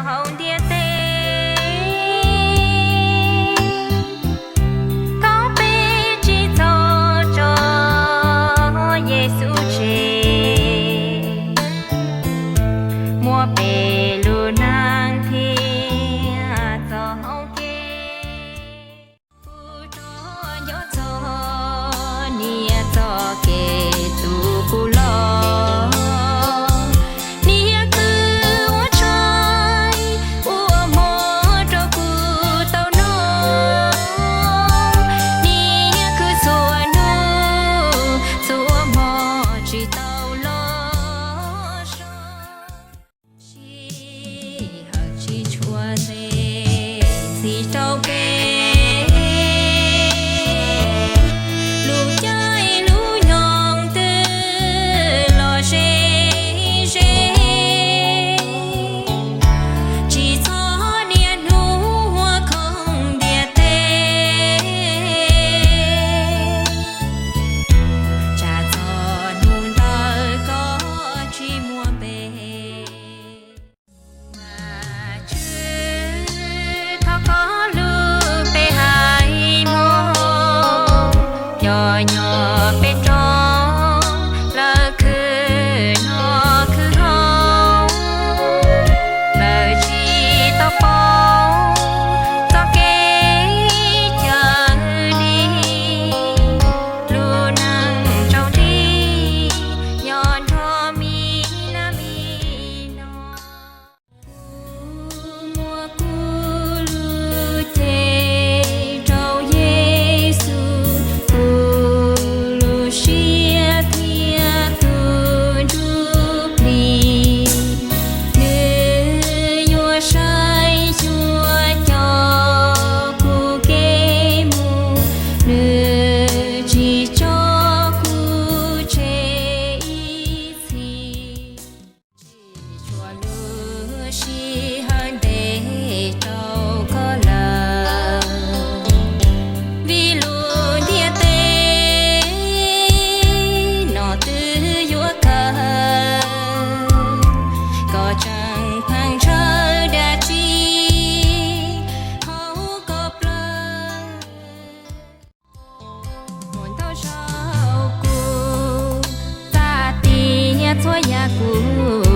hauv ntiaj teb, thov peb tsis txhob tso Yexus tseg, muab peb lub neej thiab txoj hau kev. Kuv rov nco txog niam txoj kev tu kuv los, niam kwv uas ntshai ua hmo rau kuv tau noj, niam kwv txhua hnub txhua hmo tsis tau los so. Sij hawm tsis tshua ntev ntxiv rau peb, lub caij lub nyoog twb los ze ze, tsis txhob niaj hnub ua khoom ntiaj teb, tsam txog hnub ntawd koj tsis muaj npe. Vajtswv, thov koj hlub peb haiv Hmoob, cov nyob peb roob, lawv khwv noj khwv haus, lawv tsis tau paub txoj kev cawm dim, lub neej tsaus nti nyob nrog mi nab mi no. Kuv muab kuv lub cev rau Yexus, kuv lub siab thiab tus ntsuj plig, nws yuav saib xyuas coj kuv kev mus, nws tsis tso kuv tseg ib txhis. Tsis tshua lub sij hawm ntev rau koj lawm, vim lub ntiaj teb no twb yuav kawg, koj tseem pheej ntshaw dab tsi hauv koj plawv. Muaj ntau zaus kuv txaj tias txhua yam kuv